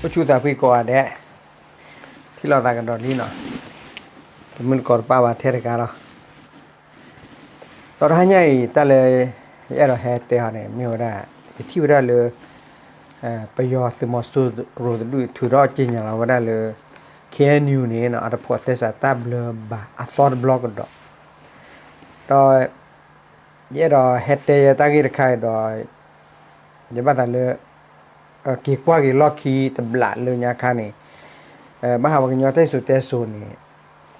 အိၣ်ဆူၣ်သးဖှံကိးဂၤဒဲး, ထံၣ်လိာ်သးကဒီးလံနီၤ, တမုၢ်တကိးတပၣ်ဘၣ်ထဲတဂၤလီၤ. ဒီးတဟါညါအံၤ တၢ်လၢ ယအဲၣ်ဒိးဟဲတဲအီၤန့ၣ် မ့ၢ်ဝဲဒၣ် ယထံၣ်ဝဲဒၣ်လၢ ပယီၤသုးမီၤစိရိၤတဒူၣ် ထုးထီၣ်ကြေညာလီၤဝဲဒၣ်လၢ K N U န့ၣ်နီၤ အတဖိးသဲစးတၢ်ဘျၢဘၣ်အသီတဘျီကဒီး, ဒီး ယအဲၣ်ဒိးဟဲတဲယဲတၢ်ဂ့ၢ်တခါအံၤဒီး ယဘၣ်သးလၢ က့ၤကွၢ်က့ၤလီၢ်ခံတဘျးလၢညါခါန့ၣ် ဘၣ်ဃးပှၤကညီတၢ်စံၣ်စိၤတဲစိၤန့ၣ်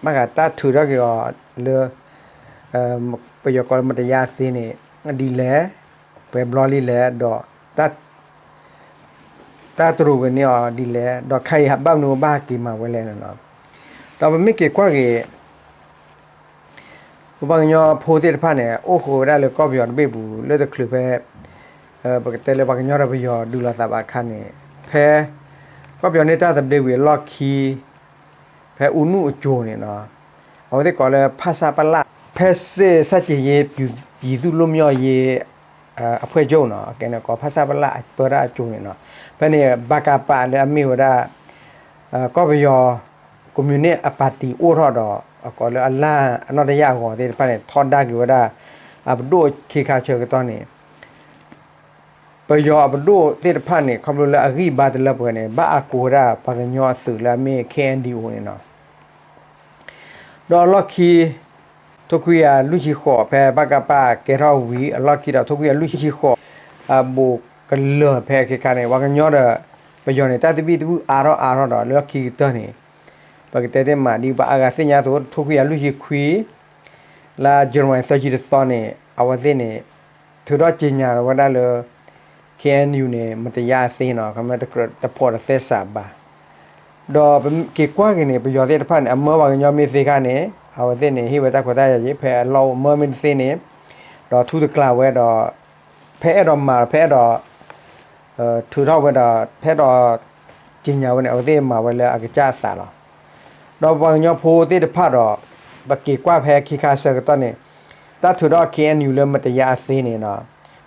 ဘၣ်ဃးတၢ်ထုးထီၣ်က့ၤအီၤလၢ ပယီၤကိးလၢ မတရားအသင်း န့ၣ် ဒ်လဲၣ်, ပှဲၤဘျီလံလဲၣ်, ဒီး တၢ်တရူးကန့ၢ်အီၤဒ်လဲၣ်, ဒီးခဲအံၤဘၣ်မနုၤဘၣ်ဟဲက့ၤမၤဝဲလဲၣ်န့ၣ်နီၤ. ဒီးပမ့ၢ်က့ၤကွၢ်က့ၤ ပပှၤကညီဖိသ့ၣ်တဖၣ်န့ၣ် အိၣ်ဃုာ်ဝဲဒၣ်လၢကီၢ်ပယီၤတဘ့ၣ်ပူၤ လၢတချုးဖဲ ပကတဲလၢပှၤကညီဒီးပယီၤဒုးလိာ်သးဘၣ်အခါန့ၣ် ဖဲ ကီၢ်ပယီၤန့ၢ်တၢ်သဘျ့ဝံၤအလီၢ်ခံ ဖဲအူနူၢ်အစိၤန့ၣ်နီၤ, အဝဲသ့ၣ်ကိးလၢ ဖဆပလ ဖဲ စစ်ဆန့်ကျင်ရေး ပြည်သူ့လွတ်မြောက်ရေး အဖွဲ့ချုပ် နီၤ, ကဲန့ၣ်ကိး ဖဆပလ အပၢတၢ်အစိၤန့ၣ်နီၤ, ဖဲန့ၣ် ဗကပ လၢအမ့ၢ်ဝဲဒၣ် ကီၢ်ပယီၤ ကွန်မြူနစ်အပၣ်တံၣ်အိၣ်ထီၣ်ဒီး အကိးလၢအလၢ်အနီၣ်တယာ်အဂီၤသ့ၣ်တဖၣ်န့ၣ် ထီဒါက့ၤဝဲဒၣ် အပဒိၣ်အခ့ခါဆၢကတီၢ်န့ၣ် ပယီၤအပဒိၣ်သ့ၣ်တဖၣ်န့ၣ် ခီဖျိလၢအဂံၢ်ဘါတလၢပှဲၤန့ၣ် ဘၣ်အကိးဝဲဒၣ်ပှၤကညီအသုးလၢအမ့ၢ် K N D O န့ၣ်နီၤ. ဒီးအလီၢ်ခံ ထိခွံကယၤလွံၢ်ဆံဃိး ဖဲ ဗကပ ကဲထီၣ်ဝံၤ အလီၢ်ခံဒီးထိခွံကယၤလွံၢ်ဆံဃိး အဘူးကလၢာ်ဖဲအခ့ခါန့ၣ် ပှၤကညီဒီးပယီၤန့ၣ် တၢ်သဘံၣ်သဘုၣ်အါထီၣ်အါထီၣ်ဒီး လၢလီၢ်ခံကတၢၢ်န့ၣ် ပကတဲသ့မး ဒ်ပှၤအါဂၤသ့ၣ်ညါအသိး ထိခွံကယၤလွံၢ်ဆံခွံ လါ January သၢဆံတသီန့ၣ် အဝဲသ့ၣ်န့ၣ် ထုးထီၣ်ကြေညာဝဲဒၣ်လၢ K N U န့ၣ် မတရားအသင်း နီၤ, တဖိးတသဲစးဘၣ်. ဒီးပက့ၤကွၢ်က့ၤန့ၣ် ပယီၤသ့ၣ်တဖၣ်န့ၣ် အမၢပှၤကညီမ့ၢ်သ့ခါန့ၣ် အဝဲသ့ၣ်န့ၣ် ဟ့ၣ်ဝဲတၢ်ခွဲးတၢ်ယာ်ယံၤ ဖဲအလီၢ်အိၣ်မၢမ့ၢ်တသ့န့ၣ် ဒီးထူတကျးဝဲဒီး ဖဲအဲၣ်ဒိးမၤ ဖဲအဲၣ်ဒိး ထုးထီၣ်ဝဲဒီး ဖဲအဲၣ်ဒိး ကြေညာဝဲန့ၣ် အဝဲသ့ၣ်မၤဝဲလၢအကစၢ်အသးလီၤ. ဒီးပှၤကညီဖိသ့ၣ်တဖၣ်ဒီး ပက့ၤကွၢ်ဖဲခ့ခါဆၢကတီၢ်န့ၣ် တၢ်ထုးထီၣ် K N U လၢ မတရားအသင်း န့ၣ်နီၤ,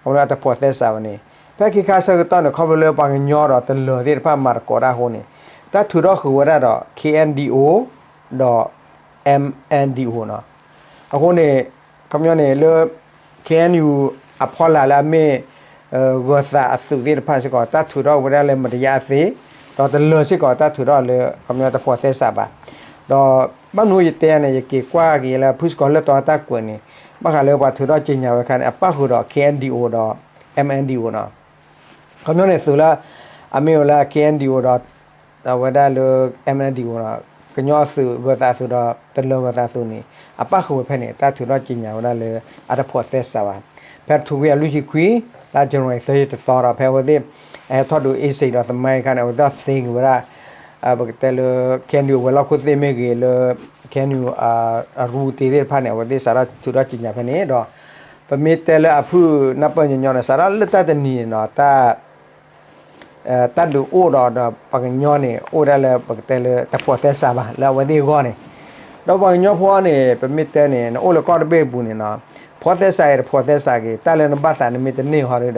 အဝဲန့ၣ်အတဖိးသဲစးဝဲန့ၣ် ဖဲခ့ခါဆၢကတီၢ်န့ၣ် ခီဖျိလၢပှၤကညီဒီးတလၢၤသ့ၣ်တဖၣ်မၤသကိးတၢ်အဃိန့ၣ် တၢ်ထုးထီၣ်ဃုာ်ဝဲဒၣ်ဒီး K N D O ဒီး M N D O နီၤ. အဃိန့ၣ် ခီပညီန့ၣ်လၢ K N U အဖီလာ်လၢအမ့ၢ် ဂၢၤသးအသုးသ့ၣ်တဖၣ်စ့ၢ်ကီး တၢ်ထုးထီၣ်ဝဲဒၣ်လၢ မတရားအသင်း ဒီးတလၢၤစ့ၢ်ကီး တၢ်ထုးထီၣ်လၢ ခီပညီတဖိးသဲစးဘၣ်. ဒီးဘၣ်မနုၤယတဲန့ၣ် ယက့ၤကွၢ်က့ၤလၢဖုစကီၤလၢၢ်တီတၢ်ကွဲးန့ၣ် ဘၣ်ဃးလၢပှၤထုးထီၣ်ကြေညာဝဲခါန့ၣ် အပၣ်ဃုာ်ဒီး K N D O ဒီး M N D O နီၤ. ခီပညီန့ၣ် သုးလၢ အမ့ၢ်ဝဲလၢ K N D O ဒီး အဝဲဒၣ်လၢ M N D O နီၤ, ကညီအသုးဂၢၤသးအသုးဒီး တလၢၤဂၢၤသးအသုးန့ၣ် အပၣ်ဃုာ်ဝဲဖဲန့ၣ် တၢ်ထုးထီၣ်ကြေညာဝဲဒၣ်လၢ အတဖိးသဲစးဘၣ်. ဖဲထိခွံကယၤလွံၢ်ဆံခွံ လါ January သၢဆံတသီဒီး ဖဲအဝဲသ့ၣ် အဟဲထီၣ်ဒုး အ့စ့ၣ် ဒီးသမါအံၤခါန့ၣ် အဝဲသ့ၣ်သ့က့ၤဝဲဒၣ် ပကတဲလၢ K N U အဝဲၤလီၢ်ခိၣ်သ့ၣ်မ့ၢ်ဂ့ၤ လၢ K N U အရူတ့သ့ၣ်တဖၣ်န့ၣ် အဝဲသ့ၣ်စးထီၣ်ထုးထီၣ်ကြေညာဖဲန့ၣ်ဒီး ပမ့ၢ်တဲလၢအဖုၣ်နၢ်ပၢၢ်ညီညီန့ၣ် စးထီၣ်လၢတၢ်တနံၤန့ၣ်နီၤ တၢ် တၢ်ဒုးအိၣ်ဒီး ဒီးပှၤကညီန့ၣ် အိၣ်ဝဲဒၣ်လၢပကတဲလၢတဖိးသဲစးဘၣ် လၢအဝဲသ့ၣ်အဂီၢ်န့ၣ်, ဒီးပှၤကညီဖိန့ၣ် ပမ့ၢ်တဲန့ၣ် နအိၣ်လၢကီၢ်တဘ့ၣ်အပူၤန့ၣ်နီၤ, ဖိးသဲစးဂ့ၤ တဖိးသဲစးဂ့ၤ တၢ်လၢနဘၣ်သးနမ့ၢ်တန့ၢ်ဟီဒီး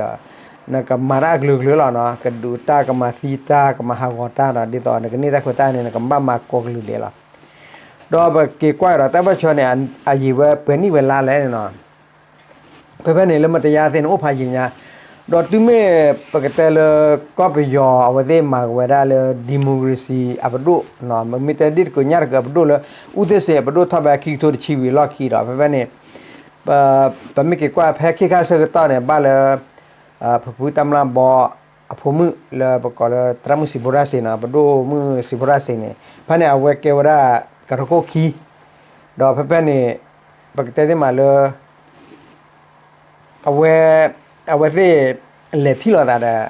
နကမၤတၢ်အကလုာ်ကလုာ်လီၤနီၤ, ကဒုးတၢ် ကမၤသံတၢ် ကမၤဟးဂီၤတၢ်ဒီး ဒ်သိးနကန့ၢ်တၢ်ခွဲးတၢ်ယာ်န့ၣ် နကဘၣ်မၤကိးကလုာ်ဒဲးလီၤ. ဒီးပက့ၤကွၢ်ဒီး တၢ်ဘၣ်ဆၢန့ၣ် အယံာ်ဝဲပှဲၤနံၣ်ဝဲလါလဲၣ်န့ၣ်နီၤ ဖဲဖဲန့ၣ်လၢ မတရားအသင်း န့ၣ် အိၣ်ဖးယံာ်ညါ, ဒီးတုၤမ့ၢ်ပကတဲလၢ ကီၢ်ပယီၤ အဝဲသ့ၣ်မၤက့ၤဝဲဒၣ်လၢ democracy အပဒိၣ်, မ့မ့ၢ်တဲဒ်တကညးတက့ၤအပဒိၣ်လၢ အူသ့စ့ၣ်အပဒိၣ်ထီၣ်ဖဲခံကထိတဆံဝံၤအလီၢ်ခံဒီး ဖဲဖဲန့ၣ် ပမ့ၢ်က့ၤကွၢ်ဖဲခ့ခါဆၢကတီၢ်န့ၣ် ဘၣ်လၢ ဖုဖုတၢ်မျၢ်ဘီ အဖိမုၣ်လၢပကိးလၢ သရၣ်မုၣ်စံးဖိရၣ်စ့ၣ်နီၤ, ပဒိၣ်မုၣ်စံးဖိရၣ်စ့ၣ်န့ၣ် ဖဲန့ၣ်အဝဲကဲဝဲဒၣ် ကရၢခိၣ်ခံ, ဒီးဖဲဖဲန့ၣ် ပကတဲသ့မးလၢ အဝဲ အဝဲသ့ၣ် လဲၤထံၣ်လိာ်သးဒီး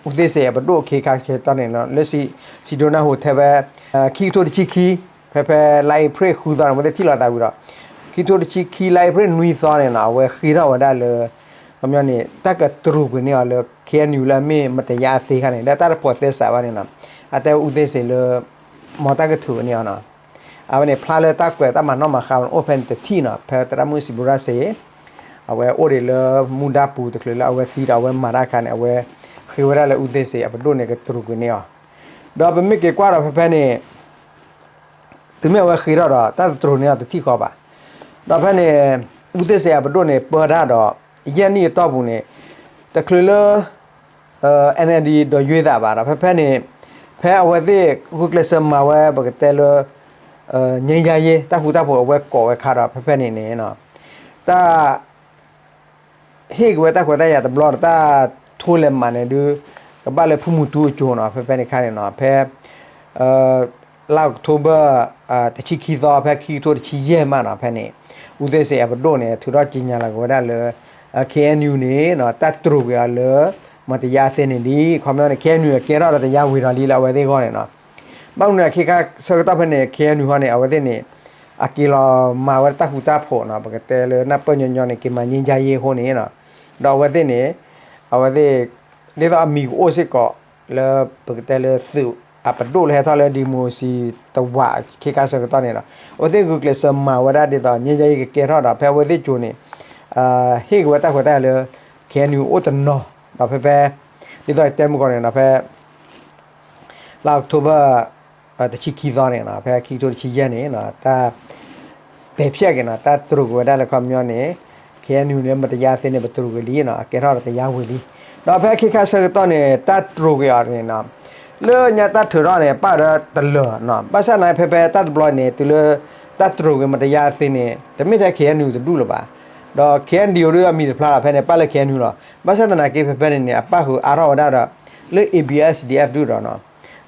အူသ့စ့ၣ်အပဒိၣ်အခ့ခါဆၢကတီၢ်န့ၣ် လၢ Sedona Hotel ဖဲ ခံကထိတဆံခံ, ဖဲဖဲလါအ့ဖြ့ၣ်ဃုသီန့ၣ် အဝဲသ့ၣ်ထံၣ်လိာ်သးဝံၤဒီး ခံကထိတဆံခံ လါအ့ဖြ့ၣ်နွံသီန့ၣ်နီၤ အဝဲဃ့ထီၣ်ဝဲဒၣ်လၢ ခီပညီန့ၣ် တၢ်ကတြူာ်ကွံာ်န့ၢ်အီၤလၢ ခ့ၣ်အဲၣ်ယူၣ် လၢအမ့ၢ်မတၤယါအသ့ခါန့ၣ် လၢတၢ်တဖိးသဲစးဘၣ်န့ၣ်နီၤ, အတဲအူသ့စ့ၣ်လၢ မ်တၢ်ကထုးန့ၢ်အီၤနီၤ, အဝဲန့ၣ် ဖျါလၢတၢ်ကွဲးတၢ်မၤနီၣ်မၤဃါအိၣ်ဖဲန့ၣ်တထံၣ်နီၤ, ဖဲသရၣ်မုၣ်စံးဘိရၣ်စ့ၣ် အဝဲအိၣ်ဒံးလၢမူဒါပူၤတချုးလၢအဝဲသံဒီးအဝဲမၤတၢ်အခါန့ၣ် အဝဲဃ့ဝဲဒၣ်လၢအူသ့စ့ၣ်အပဒိၣ်န့ၣ် ကတြူာ်ကွံာ်န့ၢ်အီၤ, ဒီးပမ့ၢ်က့ၤကွၢ်ဒီးဖဲဖဲန့ၣ် တုၤမ့ၢ်အဝဲဃ့ထီၣ်ဒီး တၢ်တတြူာ်န့ၢ်အီၤတထံၣ်ဃီဘၣ်. ဒီးဖဲန့ၣ် အူသ့စ့ၣ်အပဒိၣ်န့ၣ် ပၢတၢ်ဒီး ယဲၢ်နံၣ်အတီၢ်ပူၤန့ၣ် တချုးလၢ NLD ဒီးယွ့သးဘၣ်ဒီး ဖဲဖဲန့ၣ် ဖဲအဝဲသ့ၣ်ဂုာ်ကျဲးစၢးမၤဝဲ ပကတဲလၢ ငြိမ်းချမ်းရေး တၢ်ဃူတၢ်ဖိးအဝဲကိးဝဲခါဒီး ဖဲဖဲန့ၣ်န့ၣ် တၢ် ဟ့ၣ်က့ၤဝဲတၢ်ခွဲးတၢ်ယာ်တဘျီဒီး တၢ်ထိလဲၤမးန့ၣ်ဒုး ကဘၣ်လၢဖုမူတူအကၠိၤနီၤ, ဖဲဖဲန့ၣ်ခါန့ၣ်နီၤ, ဖဲ လါအီးကထိဘၢၣ် တဆံခံသီ ဖဲခံကထိတဆံယဲၢ်မးနီၤ, ဖဲန့ၣ် အူသ့စ့ၣ်အပဒိၣ်န့ၣ် ထုးထီၣ်ကြေညာလီၤက့ၤဝဲဒၣ်လၢ ခ့ၣ်အဲၣ်ယူၣ် န့ၣ်နီၤ တၢ်တြူာ်ကွံာ်အီၤလၢ မတၤယါအသ့န့ၣ်လံ, ခီပညီန့ၣ် ခ့ၣ်အဲၣ်ယူၣ် အကဲထီၣ်ဒီးတယါဝံၤဒီးလံလၢအဝဲသ့ၣ်အဂီၢ်န့ၣ်နီၤ. ဘၣ်မနုၤအခ့ခါဆၢကတီၢ်ဖဲန့ၣ် ခ့ၣ်အဲၣ်ယူၣ် ဟီန့ၣ် အဝဲသ့ၣ်န့ၣ် အက့ၤလီၤမၤဝဲတၢ်ဃူတၢ်ဖိးနီၤ, ပကတဲလၢနၢ်ပၢၢ်ညီညီန့ၣ် က့ၤမၤငြိမ်းချမ်းရေးအဃိန့ၣ်နီၤ, ဒီးအဝဲသ့ၣ်န့ၣ် အဝဲသ့ၣ် ဒ်သိးအမံၤကအိၣ်စ့ၢ်ကီး လၢပကတဲလၢသုးအပဒိၣ်လၢဟဲထီၣ်လၢ democracy တဝးအခ့ခါဆၢကတီၢ်န့ၣ်ဒီး အဝဲသ့ၣ်ဂုာ်ကျဲးစၢးမၤဝဲဒၣ်ဒ်သိး ငြိမ်းချမ်းရေး ကကဲထီၣ်ဒီး ဖဲအဝဲသ့ၣ်ကၠိၤန့ၣ် ဟ့ၣ်က့ၤဝဲတၢ်ခွဲးတၢ်ယာ်လၢ ခ့ၣ်အဲၣ်ယူၣ် အိၣ်တနီၤ, ဒီးဖဲဖဲ ဒ်သိးတဲမုၢ်ကီၢ်န့ၣ်ဒီး ဖဲ လါအီးကထိဘၢၣ် တဆံခံသီန့ၣ်နီၤ, ဖဲခံကထိတဆံယဲၢ်န့ၣ် တၢ် ပယ်ဖျက်က့ၤနီၤ, တၢ်တြူာ်ကွံာ်ဝဲဒၣ်လၢခီပညီန့ၣ် ခ့ၣ်အဲၣ်ယူၣ် န့ၣ် မတၤယါအသ့န့ၣ် ပတြူာ်ကွံာ်လံနီၤ, အကဲထီၣ်ဒီးတယါဝံၤလံ. ဒီးဖဲအခ့ခါဆၢကတီၢ်န့ၣ် တၢ်တြူာ်ကွံာ်အီၤန့ၣ်နီၤ, လၢညါတၢ်ထုးထီၣ်န့ၣ် ပၣ်ဒီးတလၢာ်နီၤ, ဘၣ်ဆၣ်သနာ်က့ ဖဲဖဲတၢ်တဘျီန့ၣ် တုၤလၢ တၢ်တြူာ်ကွံာ်မတၤယါအသ့န့ၣ် တမ့ၢ်ထဲ ခ့ၣ်အဲၣ်ယူၣ် တဒူၣ်လၢၤဘၣ်, ဒီး ခ့ၣ်အဲၣ်ယူၣ် ဒ်အမံၤတဖျါလီၤ, ဖဲန့ၣ် ပၣ်လၢ ခ့ၣ်အဲၣ်ယူၣ် လီၤ. ဘၣ်ဆၣ်သနာ်က့ ဖဲဖဲန့ၣ်န့ၣ် အပၣ်ဃုာ်အါထီၣ်ဝဲဒၣ်ဒီး လၢ A B S D F ဒူၣ်ဒီးနီၤ,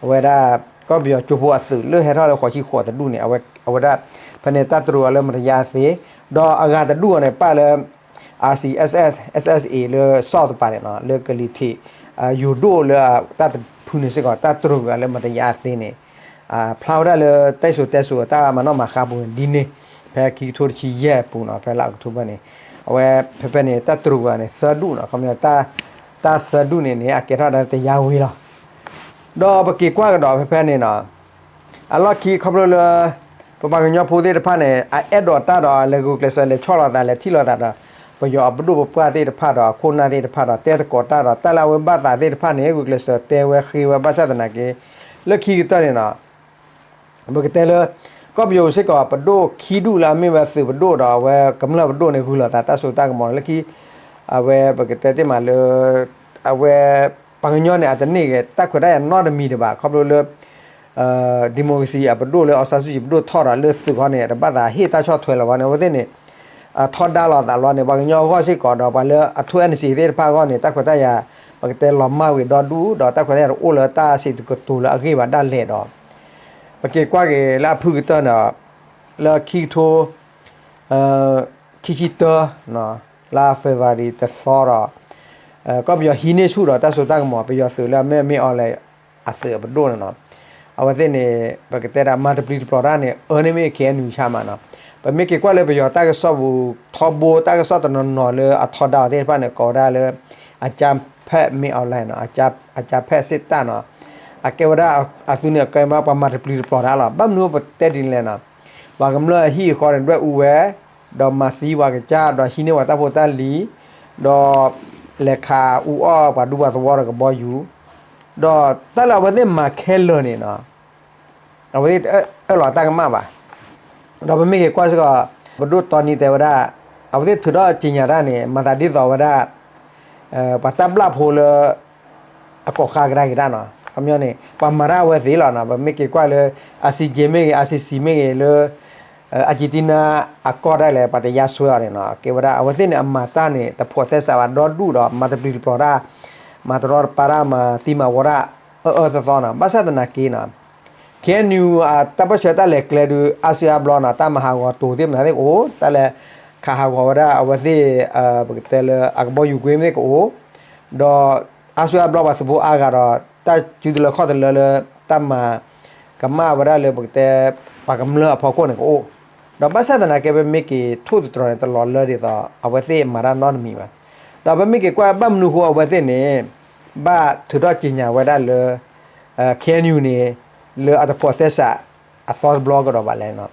အဝဲဒၣ် ကီၢ်ပယီၤကၠိဖိအသုးလၢဟဲထီၣ်လၢဃိးဆံဃိးတဒူၣ်န့ၣ် အဝဲဒၣ် ဖဲန့ၣ် တၢ်တြူာ်အီၤလၢမတၤယါအသ့, ဒီးအဂၤတဒူၣ်အီၤန့ၣ် ပၣ်လၢ R C S S, S S A လၢ စီၤ တပၤန့ၣ်နီၤ, လၢကလံၤထံး ယိၤဒိၣ်လၢ တၢ်တဖုန့ၣ်စ့ၢ်ကီး တၢ်တြူာ်ကွံာ်အီၤလၢမတၤယါအသ့န့ၣ် ဖျါဝဲဒၣ်လၢ တၢ်စံၣ်စိၤတဲစိၤ တၢ်မၤနီၣ်မၤဃါပူၤန့ၣ် ဒ်န့ၣ် ဖဲခံကထိတဆံယဲၢ်အပူၤနီၤ, ဖဲလါအီးကထိဘၢၣ်န့ၣ် အဝဲဖဲဖဲန့ၣ် တၢ်တြူာ်ကွံာ်အီၤန့ၣ် သၢဒူၣ်နီၤ, ခီပညီ တၢ်သၢဒူၣ်န့ၣ်န့ၣ် အကဲထီၣ်ဒၣ်တယါဝံၤလီၤ. ဒီးပက့ၤကွၢ်ကဒီးဖဲဖဲန့ၣ်နီၤ, အလီၢ်ခံခီဖျိလၢ ပပှၤကညီဖိသ့ၣ်တဖၣ်န့ၣ် အအဲၣ်ဒိးတၢ်ဒီး လဲၤဂုာ်ကျဲးစၢးလဲၤဆီၣ်လီၤသး လဲၤထံၣ်လီၤသးဒီး ပယီၤအပဒိၣ်ပပှၢ်သ့ၣ်တဖၣ်ဒီး အခိၣ်နၢ်သ့ၣ်တဖၣ်ဒီး တဲသကိးတၢ်ဒီး တၢ်လၢအဝဲဘၣ်သးသ့ၣ်တဖၣ်န့ၣ် ဂုာ်ကျဲးစၢးတဲဝဲဃ့ဝဲ ဘၣ်ဆၣ်သနာ်က့ လၢခံကတၢၢ်န့ၣ်နီၤ ပကတဲလၢ ကီၢ်ပယီၤစ့ၢ်ကီး ပဒိၣ်ခံဒူၣ်လၢအမ့ၢ်ဝဲသုးပဒိၣ်ဒီး အဝဲကမျၢၢ်ပဒိၣ်န့ၣ် ဂုာ်လိာ်သးတၢ်စိတၢ်ကမီၤလၢခံ အဝဲပကတဲတ့ၢ်မးလၢ အဝဲ ပှၤကညီန့ၣ် အတန့ၢ်က့ၤ တၢ်ခွဲးတၢ်ယာ်နီတမံၤဒံးဘၣ် ခီဖျိလၢ democracy အပဒိၣ်လၢ အောင်ဆန်းစုကြည် ပဒိၣ်ထီၣ်ဒီးလၢသုးခီန့ၣ် တဘၣ်သးဟ့ၣ်တၢ်ဆီၣ်ထွဲလၢၤဘၣ်န့ၣ် အဝဲသ့ၣ်န့ၣ် ထီဒါလိာ်သးလီၤန့ၣ် ပှၤကညီအဂီၢ်စ့ၢ်ကီးဒီး ပှၤလၢအထိၣ် N C A သ့ၣ်တဖၣ်အဂီၢ်န့ၣ် တၢ်ခွဲးတၢ်ယာ် ပကတဲလီၤမၢ်ဝံၤဒီဒူၣ် ဒီးတၢ်ခွဲးတၢ်ယာ်တအိၣ်လၢတၢ်စံးတကတိၤလၢအဂ့ၢ်ဘၣ်ဒၣ်လဲာ်ဒီး ပက့ၤကွၢ်က့ၤလၢအဖုၣ်ကတၢၢ်န့ၣ် လၢခံကထိ ခံဆံတၢ လါ February တသီဒီး ကီၢ်ပယီၤဟံးန့ၢ်ဆူၣ်ဒီးတၢ်စိတၢ်ကမီၤ ပယီၤသုးလၢအမ့ၢ် မင်းအောင်လှိုင် အသုးအပဒိၣ်န့ၣ်နီၤ အဝဲသ့ၣ်န့ၣ် ပကတဲဒၣ်မၤတပျံၤတပျီၤတၢ်န့ၣ် အၢန့ၣ်မ့ၢ် ခ့ၣ်အဲၣ်ယူၣ် ဆါမးနီၤ ပမ့ၢ်က့ၤကွၢ်လၢပယီၤတၢ်ကစီၣ်ပူၤ ထီဘိတၢ်ကစီၣ်တနီၤနီၤလၢအထီဒါအီၤသ့ၣ်တဖၣ်န့ၣ် ကိးဝဲဒၣ်လၢ အကြမ်းဖက် မင်းအောင်လှိုင် နီၤ အကြမ်းဖက်စစ်တပ် နီၤ အကဲဝဲဒၣ်အသုးန့ၣ် အကဲမးပှၤမၤတပျံၤတပျီၤတၢ်လီၤ. ဘၣ်မနုၤပတဲဒ်န့ၣ်လဲၣ်နီၤ ပှၤကမျၢၢ်အဟံၣ်အဃီန့ၣ် ဒွဲၣ်အူဝဲ ဒီးမၤသံပှၤကစၢ် ဒီးဟံးန့ၢ်ပှၤတၢ်ဖိတၢ်လံၤ ဒီးလဲၤခးအူအီၣ်ပှၤဒူပှၤသဝီဒီးကဘီယူၤ ဒီးတၢ်လၢအဝဲသ့ၣ်မၤခဲလၢာ်န့ၣ်နီၤ အဝဲသ့ၣ်တအၢၣ်လီၤတၢ်ကမၣ်ဘၣ်. ဒီးပမ့ၢ်က့ၤကွၢ်စ့ၢ်ကီး ပဒိၣ်တီနံတဲဝဲဒၣ် အဝဲသ့ၣ်ထုးထီၣ်ကြေညာတၢ်န့ၣ် မၤသးဒ်သိးဝဲဒၣ် ပှၤတၢ်ဘျၣ်ဖိလၢ အကိးဃါကဒါက့ၤတၢ်နီၤ ခီပညီန့ၣ် ပှၤမၤတၢ်အဝဲသ့ၣ်လီၤနီၤ ပမ့ၢ်က့ၤကွၢ်လၢ ICJ မ့ၢ်ဂ့ၤ ICC မ့ၢ်ဂ့ၤလၢ Argentina အကီၢ်ဒၣ်လဲာ် ပှၤတယါစွဲအီၤန့ၣ်နီၤ ကဲဝဲဒၣ် အဝဲသ့ၣ်န့ၣ် အမၤတၢ်န့ၣ် တဖိးသဲစးဘၣ်ဒီဒူၣ်ဒီး မၤတပျံၤတပျီၤတၢ် မၤတရီတပါတၢ် မၤသံမၤဝီတၢ် အၢအၢသီသီနီၤ ဘၣ်ဆၣ်သနာ်က့နီၤ ခ့ၣ်အဲၣ်ယူၣ် အတၢ်ပၢၢ်ဆၢတၢ်လဲၤကျဲဒုး အါစုအါဘျီနီၤ တၢ်မၤဟးဂီၤတိၤသ့ၣ်မနုၤသ့ၣ်ကအိၣ် တၢ်လဲၤခးဟးဂီၤဝဲဒၣ်အဝဲသ့ၣ် ပကတဲလၢအကဘီယူၤကွ့မ့ၢ်သ့ၣ်ကအိၣ် ဒီးအါစုအါဘျီပှၤသုးဖိအါဂၤဒီး တၢ်စုတလၢခီၣ်တလၢလၢ တၢ်မၤကမၣ်ဝဲဒၣ်လၢပကတဲ ပှၤကမျၢၢ်အဖီခိၣ်န့ၣ်ကအိၣ် ဒီးဘၣ်ဆၣ်သနာ်က့ ပမ့ၢ်က့ၤထိၣ်သတြီၤန့ၣ် တလီၤလၢဒ်သိး အဝဲသ့ၣ်မၤတၢ်နီတမံၤဘၣ်. ဒီးပမ့ၢ်က့ၤကွၢ်ဘၣ်မနုၤဃိအဝဲသ့ၣ်န့ၣ် ဘၣ်ထုးထီၣ်ကြေညာဝဲဒၣ်လၢ KNU န့ၣ် လၢအတဖိးသဲစးအသီတဘျီကဒီးဘၣ်လဲၣ်န့ၣ်.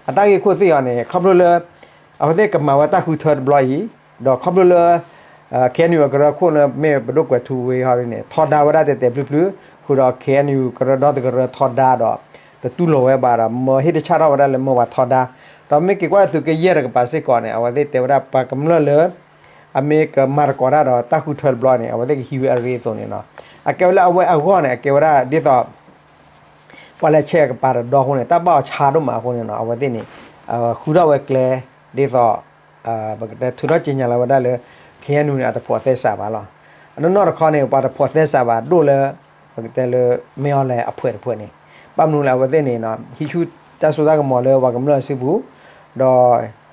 အတၢ်ဂ့ၢ်ခိၣ်သ့ၣ်အီၤန့ၣ် ခီဖျိလၢ အဝဲသ့ၣ်ကမၤဝဲတၢ်ဃုထၢတဘျီအံၤ, ဒီးခီဖျိလၢ KNU အကရၢခိၣ်န့ၣ် မ့ၢ်ပဒိၣ်ကွဲးထူဝ့ဟီဒ်န့ၣ် ထီဒါဝဲဒၣ်တဲာ်တဲာ်ဖျုးဖျုး, ဃုာ်ဒီး KNU ကရၢဒီတကရၢထီဒါဒီး တတူၢ်လိာ်ဝဲဘၣ်ဒီး မၢဟ့ၣ်တဆၣ်ထီၣ်ဝဲဒၣ်လၢမၢပှၤထီဒါ, ဒီးမ့ၢ်က့ၤကွၢ်သုးကယဲၢ်တကပၤစ့ၢ်ကီးန့ၣ် အဝဲသ့ၣ်တဲဝဲဒၣ်ပှၤကမျၢၢ်လၢ အမ့ၢ်ကမၤသကိးတၢ်ဒီးတၢ်ဃုထၢတဘျီန့ၣ် အဝဲသ့ၣ်ကဟံးဝဲအရ့အသိးန့ၣ်လီၤ. အကဲဝဲလၢအဝဲအဂီၢ်န့ၣ် အကဲဝဲဒၣ်ဒ်သိး ပှၤလဲၤဆဲးကပၤတဒီအဃိန့ၣ် တၢ်ဘၣ်အီၤဆါဒိၣ်မးအဃိန့ၣ်လီၤ. အဝဲသ့ၣ်န့ၣ် ဃုထီၣ်ဝဲကျဲ ဒ်သိး ပကတဲထုးထီၣ်ကြေညာလီၤဝဲဒၣ်လၢ KNU န့ၣ် အတဖိးသဲစးဘၣ်လီၤ. အနီၢ်နီၢ်တခီန့ၣ် ပှၤတဖိးသဲစးဘၣ်ဒိၣ်လၢ ပကတဲလၢ မ့ၢ်အီၤလဲၣ်အဖှဲးတဖှဲးန့ၣ် ဘၣ်မနုၤလဲၣ် အဝဲသ့ၣ်န့ၣ် ဟံးဆူၣ်တၢ်စိတၢ်ကမီၤလၢပှၤကမျၢၢ်စုပူၤ ဒီး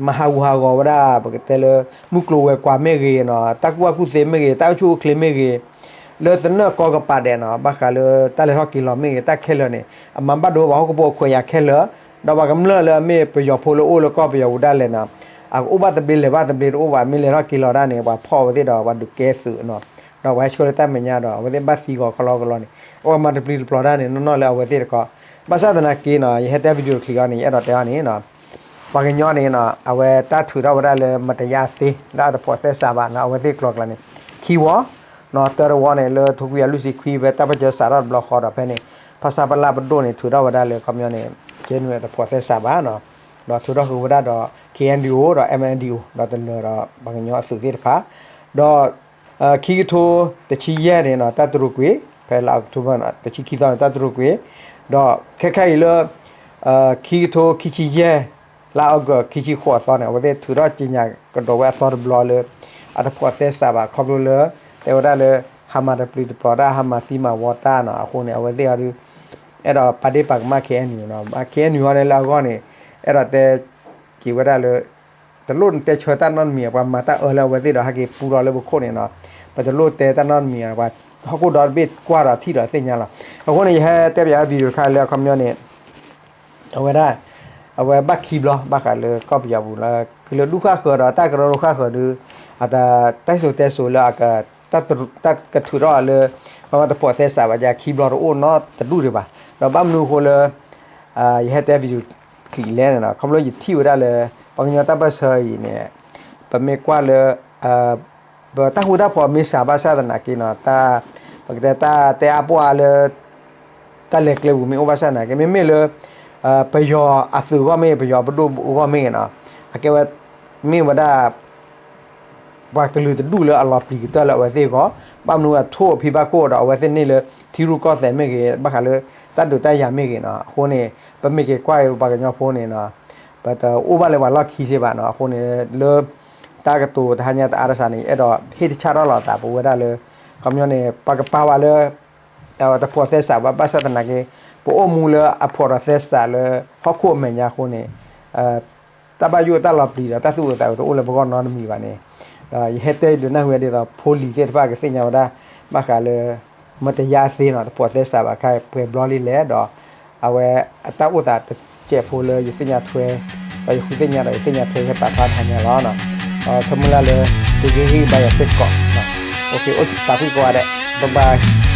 မၤဟးဂူာ်ဟးဂီၤဝဲဒၣ် ပကတဲလၢ မုၢ်ကျိၤဝဲၤကွာ်မ့ၢ်ဂ့ၤန့ၣ် တၢ်ကူၣ်ဘၣ်ကူၣ်သ့မ့ၢ်ဂ့ၤ တၢ်အိၣ်ဆူၣ်အိၣ်ချ့မ့ၢ်ဂ့ၤ လၢသနၢၣ်ကီကပၤဒဲးန့ၣ် ဘၣ်ဃးလၢတၢ်လဲၤထီၣ်က့ၤလီၤမ့ၢ်ဂ့ၤ တၢ်ခဲလၢာ်န့ၣ် အမၤဘၣ်ဒိဝဲပှၤဟီၣ်ခိၣ်ဖိအခွဲးယာ်ခဲလၢာ်, ဒီးပှၤကမျၢၢ်လၢအမ့ၢ်ပယီၤဖိလၢအိၣ်လၢကီၢ်ပယီၤပူၤဒၣ်လဲာ်န့ၣ် အကအိၣ်ဘၣ်သဘျ့လဲၤဘၣ်သဘျ့တအိၣ်ဘၣ် မ့ၢ်လဲၤထီၣ်က့ၤလီၤဒၣ်န့ၣ် ပှၤဖီၣ်အဝဲသ့ၣ်ဒီးပှၤဒုးကဲသုးန့ၣ်, ဒီးပှၤဟဲဆှၢလၢတၢ်မဲာ်ညါဒီး အဝဲသ့ၣ်ဘၣ်သံဂီၤကလီကလီန့ၣ် အဝဲမၤတပျံၤတပျီၤတၢ်န့ၣ် နီၢ်နီၢ်လၢအဝဲသ့ၣ်တခီ ဘၣ်ဆၣ်သနာ်က့န့ၣ် ယဟဲတဲ video တချံးအီၤန့ၣ် ယအဲၣ်ဒိးတဲအီၤန့ၣ် ပှၤကညီန့ၣ် အဝဲတၢ်ထုးထီၣ်ဝဲဒၣ်လၢ မတရားသင်း လၢအတဖိးသဲစးဘၣ်န့ၣ် အဝဲသ့ၣ်ကျိၤကျါန့ၣ် ခံဝီ တၢတဝီန့ၣ် လၢထိခွံကယၤလွံၢ်ဆံခွံ ဖဲတၢ်ပၢၢ်ဆၢစးထီၣ်တဘျီဃီဒီးဖဲန့ၣ် ဖဆပလပဒိၣ်န့ၣ် ထုးထီၣ်ဝဲဒၣ်လၢ ခီပညီန့ၣ် KNU တဖိးသဲစးဘၣ်န့ၣ် ဒီးထုးထီၣ်ဃုာ်ဝဲဒၣ်ဒီး KNDO ဒီး MNDO ဒီးတလၢၤဒီးပှၤကညီအသုးသ့ၣ်တဖၣ် ဒီး ခံကထိတဆံယဲၢ်န့ၣ် တၢ်တရူးကွံာ် ဖဲလါ October တဆံခံသီန့ၣ် တၢ်တရူးကွံာ် ဒီးခဲခါအံၤလၢ ခံကထိခံဆံယဲၢ် လါ August ခံဆံဃိးသီန့ၣ် အဝဲသ့ၣ်ထုးထီၣ်ကြေညာကဒီးဝဲအသီတဘျီလၢ အတဖိးသဲစးဘၣ် ခီဖျိလၢ တဲဝဲဒၣ်လၢ ဟးမၤတပျံၤတပျီၤတၢ် ဟးမၤသံမၤဝီတၢ်န့ၣ် အဃိန့ၣ် အဝဲသ့ၣ်အီၤဒုး အဲၣ်ဒိးပာ်ဒ့ၣ်ပာ်ကမၣ် KNU န့ၣ် KNU အီၤန့ၣ်လၢအဂီၢ်န့ၣ် အဲၣ်ဒိးတဲ က့ၤဝဲဒၣ်လၢ တလိၣ်တဲဆၢတၢ်နီတမံၤ ပှၤမၤတၢ်အၢလၢအဝဲသ့ၣ်ဒီးဟဲက့ၤပူထီၣ်လၢပခိၣ်န့ၣ်န့ၣ် ပတလိၣ်တဲတၢ်နီတမံၤ ပှၤဟီၣ်ခိၣ်ဒီတဘ့ၣ်ကွၢ်ဒီးထံၣ်ဒီးသ့ၣ်ညါလီၤ. အဃိန့ၣ် ယဟဲတဲပၠး video တခါလၢအခီပညီန့ၣ် အဝဲဒၣ် အဝဲဘၣ်ခံဘျီ ဘၣ်ဃးလၢကီၢ်ပယီၤပူၤလၢ ကလုာ်ဒူၣ်ဃၣ်ဃၢၤဒီးတၢ်ကရၢကရိဃၣ်ဃၢၤဒုး အတၢ်စံၣ်စိၤတဲစိၤလၢ တၢ်ကထုးထီၣ်လၢ ပှၤမၤတဖိးသဲစးဘၣ် ယခံဘျီတအိၣ်နီတဒူၣ်ဒံးဘၣ်. ဒီးဘၣ်မနုၤအဃိလၢ ယဟဲတဲ video တချံးလဲၣ်န့ၣ် ခီဖျိယထံၣ်ဝဲဒၣ်လၢ ပှၤကညီတၢ်ပၢၢ်ဆၢအံၤန့ၣ် ပမ့ၢ်ကွၢ်လၢ ပတၢ်ဃူတၢ်ဖိးမ့ၢ်စှၤဘၣ်ဆၣ်သနာ်က့န့ၣ် ပကတဲတၢ်တဲအါပှၢ်အါလၢ တၢ်လဲၤကျဲပူၤမ့ၢ်အိၣ်ဘၣ်ဆၣ်သနာ်က့ မ့မ့ၢ်လၢ ပယီၤအသုးအဂီၢ်မ့ၢ်ဂ့ၤ ပယီၤပဒိၣ်အဂီၢ်မ့ၢ်ဂ့ၤန့ၣ် အကဲဝဲ မ့ၢ်ဝဲဒၣ် ပှၤကလုာ်တဒူၣ်လၢအလီၤပျံၤကတၢၢ်လၢအဝဲသ့ၣ်အဂီၢ် ဘၣ်မနုၤအထိၣ်အဖံဘၣ်ခိၣ်ဒီးအဝဲသ့ၣ်န့ၢ်လၢထံရူၢ်ကီၢ်သဲးမ့ၢ်ဂ့ၤ ဘၣ်ဃးလၢတၢ်ဒုးတၢ်ယၤမ့ၢ်ဂ့ၤန့ၣ် အဃိန့ၣ် ပမ့ၢ်က့ၤကွၢ်ပှၤကညီဖိန့ၣ် ပတအိၣ်ဘၣ်လၢပှၤလီၢ်ခံစ့ၢ်ဘၣ်န့ၣ် အဃိန့ၣ် လၢ တၢ်ကတိၤတဟါညါတအါတစှၤန့ၣ် အဲၣ်ဒိးဟ့ၣ်တဆၣ်ထီၣ်လီၤသးပဝဲဒၣ်လၢ ခီပညီန့ၣ် ပှၤကပာ်ဝဲလၢ တဖိးသဲစးဘၣ် ဘၣ်ဆၣ်သနာ်က့ ပအိၣ်မူလၢအဖိးဒီးသဲစးလၢဟီၣ်ခိၣ်အမဲာ်ညါအဃိန့ၣ် တၢ်ဘၣ်ယိၣ်တၢ်လီၤပျံၤဒီးတၢ်သူၣ်အုးသးအုးတအိၣ်လၢပဂီၢ်နီတမံၤဘၣ်န့ၣ် ဒီးယဟဲတဲဒုးနၢ်ဟူဝဲဒ်သိး ဖိလံၤသ့ၣ်တဖၣ်ကသ့ၣ်ညါဝဲဒၣ် ဘၣ်ဃးလၢ မတရားသင်းန့ၣ် တဖိးသဲစးဘၣ်ခါပှဲၤဘျီလံလဲၣ်ဒီး အဝဲအတၢ်အိၣ်သးတစဲးဖိလၢယသ့ၣ်ညါထွဲ ဒီးယဃုသ့ၣ်ညါဒီးယသ့ၣ်ညါထွဲယဟဲပာ်ဖျါတဟါညါလီၤ. ဒီးဆိကမိၣ်လၢ်လၢ သုကဟ့ၣ်ဂံၢ်ဘါယၤစ့ၢ်ကီး အိၣ်တၢ်ဖုၣ်ကိးဂၤဒဲး bye bye.